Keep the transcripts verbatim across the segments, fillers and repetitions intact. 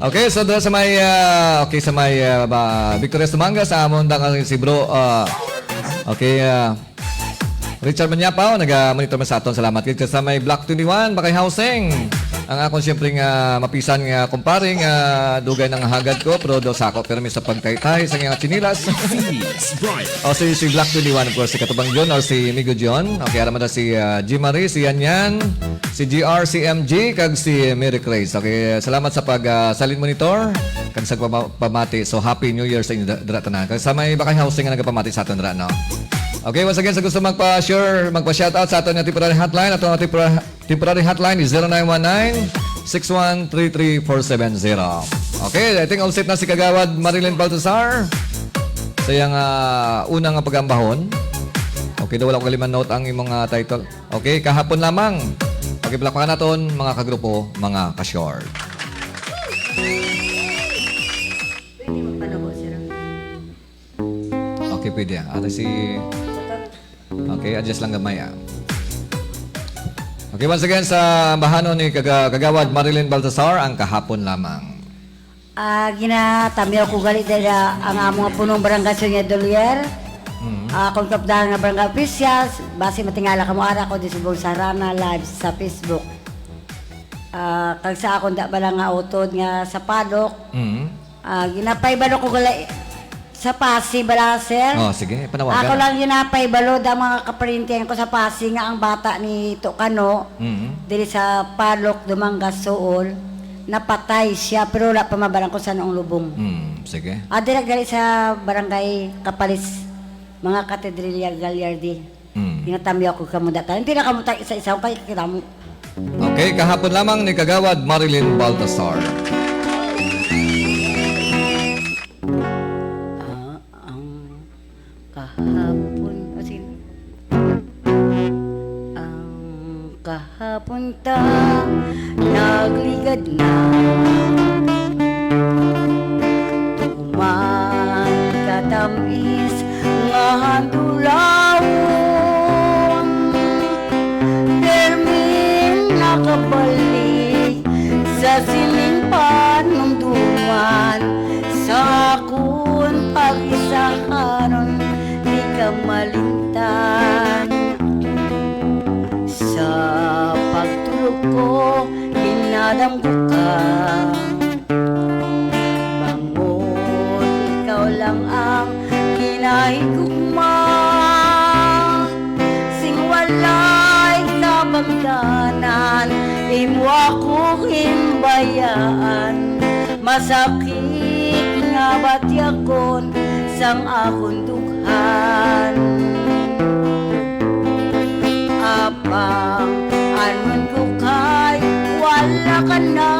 Okay, so dira sa may, ah, okay, sa may, ah, ba, Victorias Tumangas, sa amon dang si bro, ah, okay, ah, Richard Manyapaw, naga-monitor man sa aton. Salamat gid. Sa may Block twenty-one, Bakay Housing. Ang akon, siyempre, nga mapisan nga kumpare nga dugay nang hagad ko, pero do sa ako, pero may sa pagtaytay sa nga chinilas. O si, si Black twenty-one, of course, si Katubang John or si Migo John. Okay, ara man na si, ah, Jimari, si Yanyan, si G R, si M G, kag si Mary Grace. Okay, salamat sa pag, ah, silent monitor kag sa pama-, pamati. So, Happy New Year sa inyo dra-, dra tanan. Kag sa may Bakay Housing nga nagapamati sa aton dra, no? Okay, once again, sa gusto magpa-share, magpa-shoutout sa aton nga temporary hotline, aton nga tempora-, temporary hotline is zero nine one nine, six one three three four seven zero. Okay, I think all set na si Kagawad Marilyn Baltasar sa iyang, ah, una nga pag-ambahon. Okay, daw wala ko galimanote ang imong, ah, title. Okay, kahapon lamang. Okay, palakpakan naton, mga kagrupo, mga ka-short. Pwede magpanubo, sir. Okay, pwede, ah. Ate si Okay, adjust lang gamay, ah. Okay, once again, sa ambahanon ni Kaga-, Kagawad Marilyn Baltasar, ang kahapon lamang. Ah, ginatamyaw ko gali dira ang among punong barangay, Sonia Dolier. Mm. Ah, akong kapdahan nga barangay officials, basi matingala kamo ara ko di subong sa Rana Live sa Facebook. Ah, kag sa akong da bala nga utod nga sa padok, Mm. ah, ginapaibalo ko gali sa Pasi bala, sir. Oh, sige, panawagan. Ako lang ginapaibalo da mga kaparintihan ko sa Pasi nga ang bata ni Tukano Mm. diri sa padok Dumangas, Suol, napatay siya, pero wala pa mabalang kung saan ang lubong. Mm, sige. Ah, dira gali sa barangay Kapalis, mga Katedrilla Gallardi. Mm. Ginatamyaw ko kamo datan. Hindi na kamo ta isa-isa kay kita mo. Okay, kahapon lamang ni Kagawad Marilyn Baltasar. Ah, ang kahapon, ah, sige. Ang kahapon ta nagligad na. Tuman katamis nga handulawon. Permi nakabalik sa sining panumduman. Sa akon pag-isa karon, di ka malimtan. Sa pagtulog ko, ginadamgo ka. Bangon, ikaw lang ang ginahigugma. Sing walay kabangdanan, imo ako himbayaan. Masakit nga batyagon sang akon dughan. Apang anon ko kay wala ka na.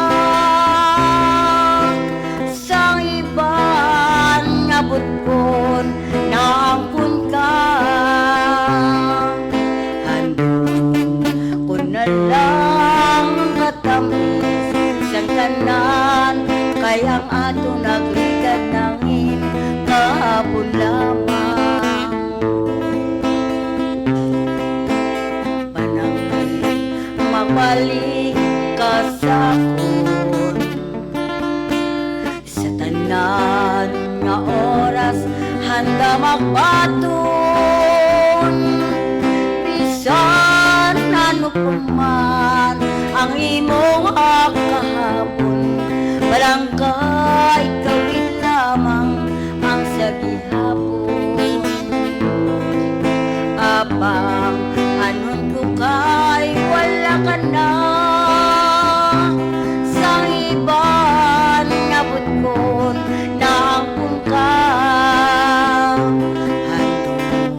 Sang iban nga butkon naangkon ka. Handom ko na lang ang katamis sang tanan, kay ang ato nagligad nangin kahapon lamang. Panangin mabalik ka sa akon. Sa tanan nga oras, handa magbaton. Bisan ano pa man ang imo nga kahapon, barangay kawit lamang ang sa gihapon. Apang anon ko kay wala ka na. Sang iban nga butkon naangkon ka. Handom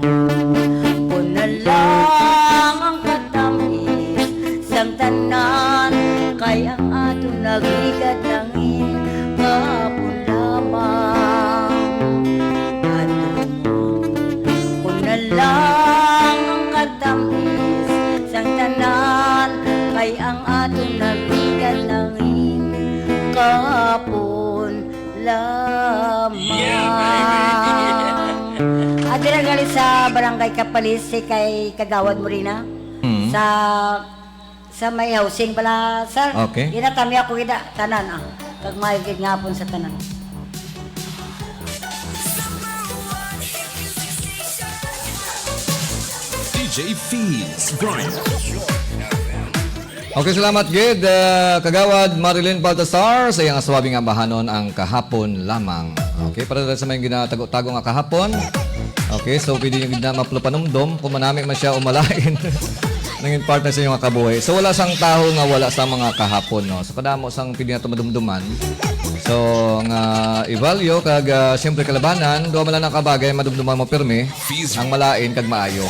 ko na lang ang katamis sang tanan, kay ang aton nagligad nangin kahapon lamang. Handom ko na lang ang katamis sang tanan, kay ang aton nagligad nangin kahapon lamang. Yeah, baby! Adira gali sa Barangay Kapalis, si kay Kagawad Morina. Mm. Sa, sa may housing pala, sir. Okay. Ginatamyaw ko gina-, tanan, ah. Kag maayo gid nga hapon sa tanan. D J Fees, Brian. Okay, salamat gid, ah, Kagawad Marilyn Baltasar, sa iyang suwabing ambahanon ang kahapon lamang. Okay, para sa may ginatago-tago nga kahapon. Okay, so pwede nyo gid na maplupanumdom kung manami man siya o malain. Nangin partner sa inyong kabuhi. So wala sang tawo nga wala sa mga kahapon, no? So kadamo sang pwede nato madumduman. So nga Evalio kag ah, siyempre Kalabanan, duha man lang ang kabagay madumduman mo pirmi, ang malain kag maayo.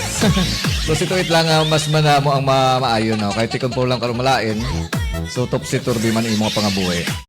So si Tuit lang nga mas manamo ang ma maayo, no? Kay tikon po lang karon malain. So topsy-turvy man imo nga pangabuhi.